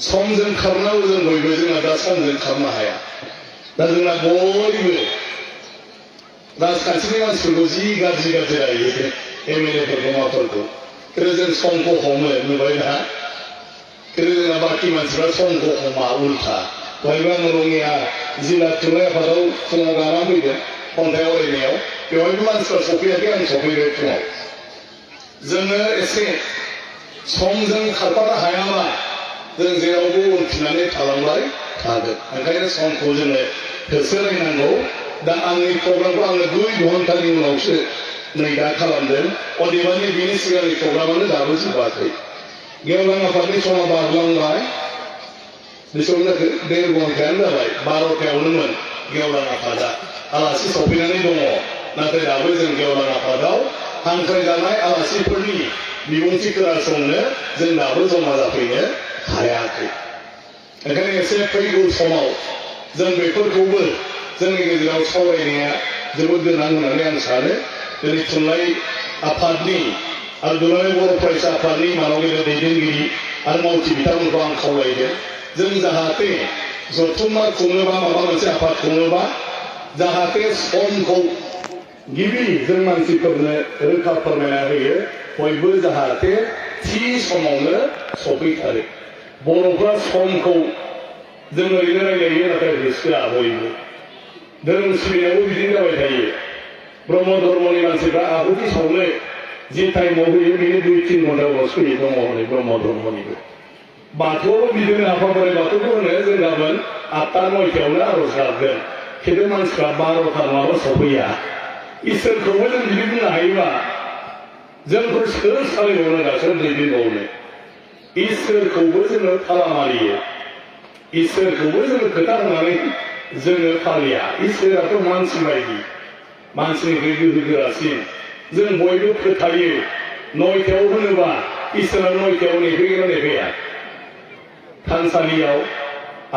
समजों खारनांगौ जों बयबो जोंहा दा समजों खारनो हाया दा जोंना बयबो राजखान्थिनि मानसिफोरखौ जि गाज्रि गाज्रि रायो एमएलएफोरखौ माफोरखौ खिन्थु जों समखौ हमो नुबायना खिन्थु जोंना बाखि मानसिफ्रा समखौ हमा उल्था दहायबो आं रङिया जिल्ला थुनलाइ आफादाव फुङाव गाना फैदों खन्थाइ आवरायनायाव बेवहायबो मानसिफ्रा सफैयाखै आं सफैबाय फुङाव जोङो एसे समजों खारफानो हायाबा जों जेरावबो उनफिननानै थालांबाय थागोन ओंखायनो समखौ जोङो होसोलायनांगौ दा आंनि प्रग्रामखौ आङो 2 घन्टानि उनावसो नै दा खालामदों अदेबानि बिनि सिगांनि प्रग्रामानो दाबो जोबाखै गेवलां आफादनि समा बारलांबाय बेसेबां जाखो 1.5 घन्टायानो जाबाय 12थायावनोमोन गेवलां आफादा आलासि सफैनानै दङ नाथाय दाबो जों गेवलां आफादाव हांख्रायजानाय आलासिफोरनि बिबुंथि खोनासंनो जों दाबो जमा जाफैनो हायाखै ओंखायनो एसे फैगौ समाव जों बेफोरखौबो जोंनि गेजेराव सावरायनाया जोबोद गोनां होननानै आं सानो दिनै थुनलाइ आफादनि आरो दुलाराय बर' फरायसा आफादनि मानगिरि दैदेनगिरि आरो मावथि बिथांमोनखौ आं खावलायदों जों जाहाथे जथुम्मा खुङोबा माबा मोनसे आफाद खुङोबा जाहाथे समखौ गिबि जों मानसिफोरनो रोखा फोरमायना होयो बयबो जाहाथे थि समावनो सफैथारो बर'फ्रा समखौ जों ओरैनो रायलायो नाथाय होसोआ बयबो धोरोम सिबिनायावबो बिदिनो जाबाय थायो ब्रह्म धर्मनि मानसिफ्रा आहुति सावनो जि टाइमाव होयो बेनो 2-3 घन्टा उनावसो फैयो दङ हनै ब्रह्म धर्मनिबो बाथौआवबो बिदिनो आफा बोराइ बाथौखौ होनो जों गाबोन 8टा-9टायावनो आर'ज गाबगोन खिन्थु मानसिफ्रा 12टा नङाबा सफैया इसोरखौबो जों बिदि बुंनो हायोबा जोंफोर सोर सालायबावनो दा सोर दैदेनबावनो इसोरखौबो जोङो फाला मारियो इसोरखौबो जोङो खोथा होनानै जोङो फालिया इसोराथ' मानसि बायदि मानसिनिख्रुइ गोहो गोरासिन जों बयबो फोथायो 9टायाव होनोबा इसोरा 9टायाव नेफैगोन नेफैया थानसालियाव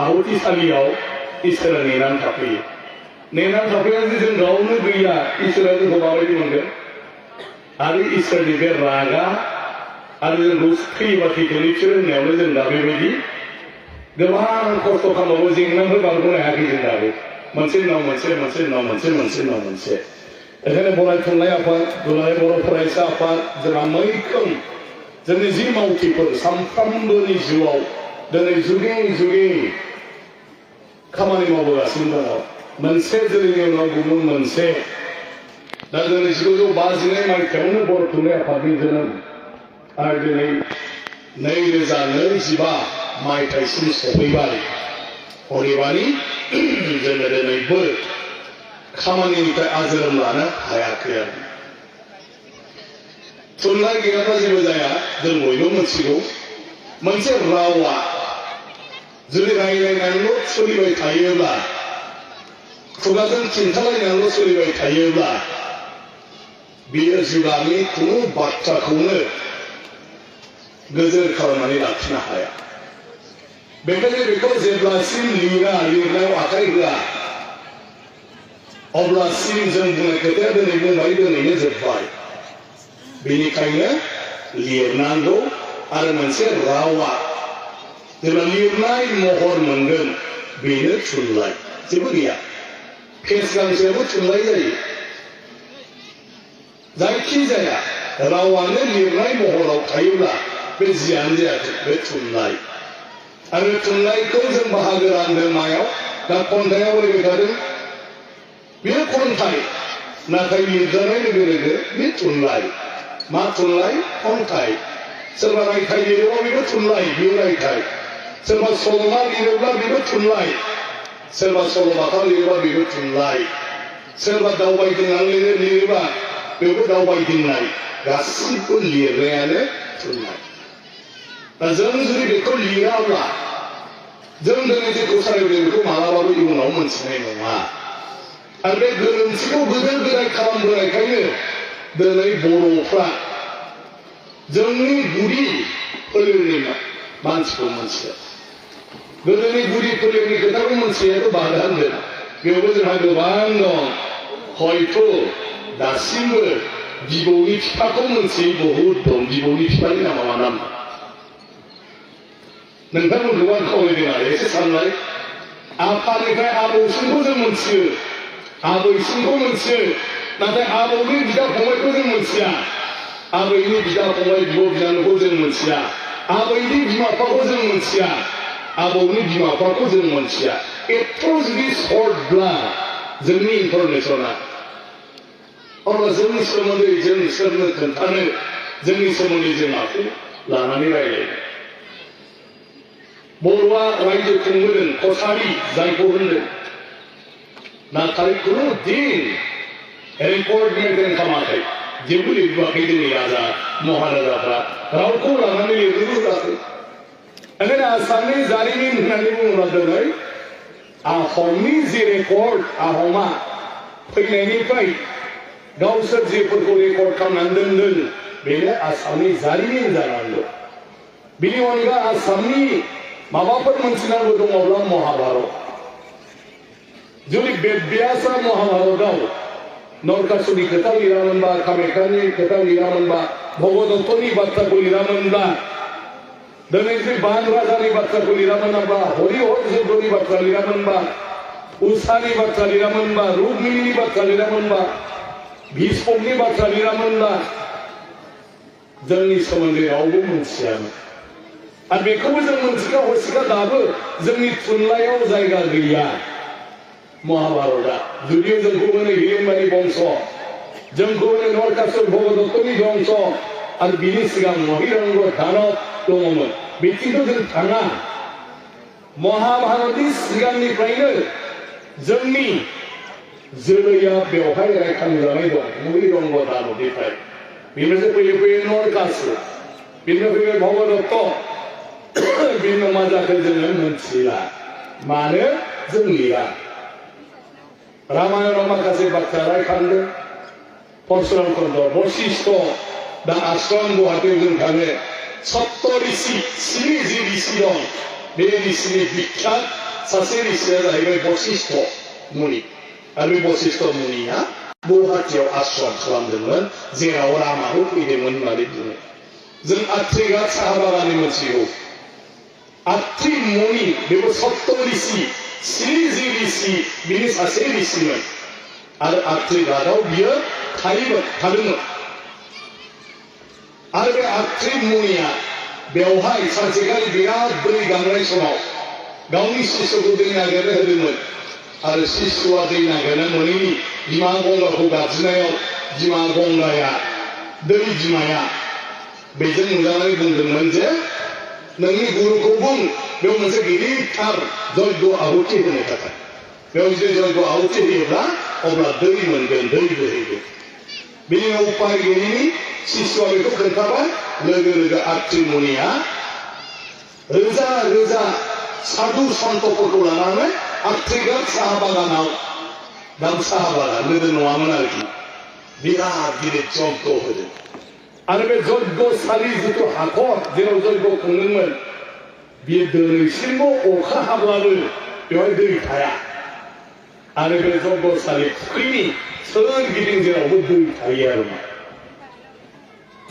आहुतिसालियाव इसोरा नेनानै थाफैयो नेनानै थाफैया जे जों गावनो गैया इसोरा जोंखौ माबायदि मोनगोन आरो इसोरनि बे रागा आरो जोंखौ थैयोबा थैथों बिसोर होननायावनो जों दा बेबायदि गोबां खस्थ' खालामबाबो जेंनाफोर बारग'नो हायाखै जों दाबो मोनसे उनाव मोनसे मोनसे उनाव मोनसे मोनसे उनाव मोनसे ओंखायनो बर' थुनलाइ आफाद दुलाराय बर' फरायसा आफाद जोंहा मैखोम जोंनि जि मावथिफोर सानफ्रोमबोनि जिउआव दिनै जुगे जुगे खामानि मावबोगासिनो दङ मोनसे जोलैनि उनाव गुबुन मोनसे दा दिनै 1952 मायथाइयावनो बर' थुनलाइ आफादनि जोनोम आरो दिनै 2025 मायथाइसिम सफैबाय अदेबानि जोङो दिनैबो खामानिनिफ्राय आजोर लानो हायाखै आरो थुनलाइ गैयाब्ला जेबो जाया जों बयबो मिथिगौ मोनसे रावा जुदि रायलायनानैल' सोलिबाय थायोब्ला खुगाजों खिन्थालायनानैल' सोलिबाय थायोब्ला बियो जुगानि खुनु बाथ्राखौनो गोजोर खालामनानै लाखिनो हाया बेखायनो बेखौ जेब्लासिम लिरनायाव आखाइ होआ अब्लासिम जों बुंनाय खोथाया दिनै बुंबाय दिनैनो जोब्बाय बेनिखायनो लिरनांगौ आरो मोनसे रावा जेब्ला लिरनाय महर मोनगोन बेनो थुनलाइ जेबो गैया पेज गांसेयाबो थुनलाइ जायो जायखिजाया रावानो लिरनाय महराव थायोब्ला बे जियानो जायाखै बे थुनलाइ आरो थुनलाइखौ जों बाहागो रानदों मायाव दा खन्थाइयाव ओरैबायदि थादों बेयो खन्थाइ नाथाय लिरजानाय लोगो लोगो बे थुनलाइ मा थुनलाइ खन्थाइ सोरबा रायथाइ लिरोबा बेबो थुनलाइ बेयो रायथाइ सोरबा सल'मा लिरोब्ला बेबो थुनलाइ सोरबा सल'बाथा लिरोबा बेबो थुनलाइ सोरबा दावबायदिंनानै लिरोबा बेबो दावबायदिंनाय गासिबो लिरनायानो थुनलाइ दा जों जुदि बेखौ लिराब्ला जों दिनै जेखौ सालायबोदों बेखौ मालाबाबो इयुनाव मोनथिनाय नङा आरो बे गोरोन्थिखौ गोदो गोदाय खालामबोनायखायनो दिनै बर'फ्रा जोंनि गुदि फोलेरनि मानसिखौ मोनथिया गोदोनि गुदि फोलेरनि खोथाखौ मोनथिनायाथ' बादा होनगोन बेयावबो जोंहा गोबां दं हयथ' दासिमबो बिबौनि बिफाखौ मोनथियै बहुद दं बिबौनि बिफानि नामा मा नाम नोंथांमोनखौ आं खावलायदों आरो एसे साननाय आफानिफ्राय आबौसिमखौ जों मोनथियो आबैसिमखौ मोनथियो नाथाय आबौनि बिदा फंबायखौ जों मोनथिया आबैनि बिदा फंबाय बिब' बिनानावखौ जों मोनथिया आबैनि बिमा बिफाखौ जों मोनथिया आबौनि बिमा बिफाखौ जों मोनथिया एथ' जुदि सर्टब्ला जोंनि इनफरमेसना अब्ला जोंनि सोमोन्दै जों सोरनो खोन्थानो जोंनि सोमोन्दै जों माखौ लानानै रायलायनो बर'आ रायजो खुंबोदों कसारि जायखौ होनदों नाथाय खुनु दिन रेकर्ड मेन्टेन खालामाखै जेबो लिरबोआखै जोंनि राजा महाराजाफ्रा रावखौ लानानै लिरनोबो होआखै ओंखायनो आसामनि जारिमिन होननानै बुङोब्ला दिनै आहमनि जे रेकर्ड आहमा फैनायनिफ्राय गावसोर जेफोरखौ रेकर्ड खालामनानै दोनदों बेनो आसामनि जारिमिन जानानै दं बिनि अनगा आसामनि माबाफोर मोनथिनांगौ दङब्ला महाभारत जुदि बेदव्यासआ महाभारतआव नरकासुरनि खोथा लिरामोनबा कामाख्यानि खोथा लिरामोनबा भगदत्तनि बाथ्राखौ लिरामोनबा दिनै जे बान राजानि बाथ्राखौ लिरामोनबा हरिहर जय्यनि बाथ्रा लिरामोनबा उषानि बाथ्रा लिरामोनबा रुक्मिणीनि बाथ्रा लिरामोनबा भीष्मकनि बाथ्रा लिरामोनबा जोंनि सोमोन्दै रावबो मोनथियामोन आरो बेखौबो जों मोनथिखा हसिखा दाबो जोंनि थुनलाइयाव जायगा गैया महाभारतआ जुदियो जोंखौ होनो हिरिम्बानि बंश जोंखौ होनो नरकासुर भगदत्तनि बंश आरो बिनि सिगां महिरंग दानब दङमोन बेथिंथ' जों थाङा महाभारतनि सिगांनिफ्रायनो जोंनि जोलैया बेवहाय रायखांजानाय दं महिरंग दानबनिफ्राय बेनिफ्राय फैयै फैयै नरकासुर बेनिफ्राय फैबाय भगदत्त बेनो मा जाखो जोङो मोनथिला मानो जों लिरा रामायणाव माखासे बाथ्रा रायखांदों परशुराम खन्द बशिष्ठ दा आश्रम गुवाहाटीयाव जों थाङो सप्त ऋषि स्नि जि ऋषि दं बे ऋषिनि बिख्यात सासे ऋषिया जाहैबाय बशिष्ठ मुनि आरो बे बशिष्ठ मुनिया गुवाहाटीयाव आश्रम खालामदोंमोन जेराव रामाबो फैदोंमोन होननानै बुङो जों आत्रिघाट साहा बागाननि मोनथिगौ आत्रि मुनि बेबो सप्त ऋषि स्नि जि ऋषि बिनि सासे ऋषिमोन आरो आत्रिघाटआव बियो थादोंमोन आरो बे आत्रि मुनिया बेवहाय सानसेखालि बिराद दै गांनाय समाव गावनि शिष्यखौ दै नागिरनो होदोंमोन आरो शिष्यआ दै नागिरनो मोनैनि बिमा गंगाखौ गाबज्रिनायाव बिमा गंगाया दै बिमाया बेजों नुजानानै बुंदोंमोन जे नोंनि गुरुखौ बुं बेयाव मोनसे गिदिरथार जयग आहुति होनो थाखाय बेयाव जुदि जयग आहुति होयोब्ला अब्ला दै मोनगोन दै बोहैगोन बिनि उनाव उपाय गैयैनि शिष्यआ बेखौ खोन्थाबाय लोगो लोगो आत्रि मुनिया रोजा रोजा साधु सन्तफोरखौ लानानै आत्रिघाट साहा बागानाव दाम साहा बागान गोदो नङामोन आरोखि बिराद गिदिर जयग होदों आरो बे जयगसालि जिथु हाखर जेराव जयग खुंदोंमोन बियो दिनैसिमबो अखा हाब्लाबो बेवहाय दै थाया आरो बे जयगसालि फुख्रिनि सोरगिदिं जेरावबो दै थायो आरो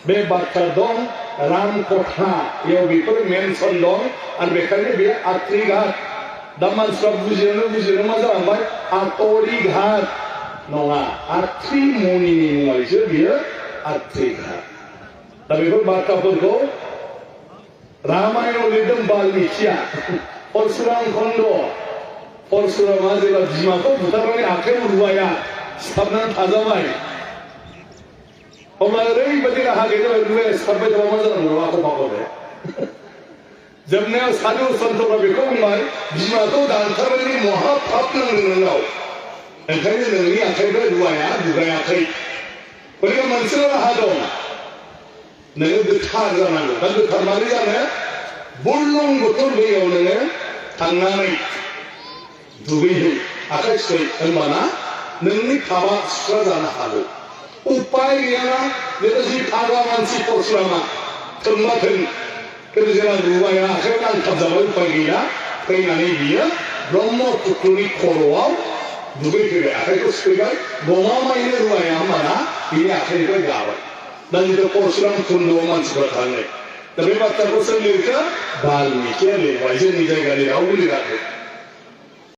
बे बाथ्रा दं रामकथायाव बेफोर मेनसन दं आरो बेखायनो बे आत्रिघाट दा मानसिफ्रा बुजिनो मा जालांबाय आतरिघाट नङा आत्रि मुनिनि मुङैसो बियो आत्रिघाट दा बेफोर बाथ्राफोरखौ रामायणाव लिरदों बाल्मिकिया परशुराम खन्द परशुरामा जेब्ला बिमाखौ बुथारनानै आखाइयाव रुवाया सिथाबनानै थाजाबाय अब्ला ओरैबायदि राहा गैया रुवाया सिथाबबाय थाबा मा जानांगौ आखौ माबाबाय जोबनायाव साधु सन्तफ्रा बेखौ बुंबाय बिमाखौ दानथारनायनि महापाप नांदों नोंनाव ओंखायनो नोंनि आखाइनिफ्राय रुवाया बुगायाखै गतिके मोनसेल' राहा दं नोङो गोथार जानांगौ दा गोथार मारै जानो बुरलुंबुथुर दैयाव नोङो थांनानै दुगैहै आखाइ सुहै होनबाना नोंनि पापा सुस्रा जानो हागौ उपाय गैयाना बेथ' जि फाग्ला मानसि परशुरामा थोंबाथों खिन्थु जेला रुवाया आखाइयाव नांथाबजाबाय उपाय गैया फैनानै बियो ब्रह्मपुत्रनि खर'आव दुगैफैबाय आखाइखौ सुफैबाय गमामायैनो रुवाया होनबाना बिनि आखाइनिफ्राय गाबाय दा जिथु परशुराम कुन्दआव मानसिफ्रा थाङो दा बे बाथ्राखौ सोर लिरखो बाल्मिकिया लिरबाय जोंनि जायगानि रावबो लिराखै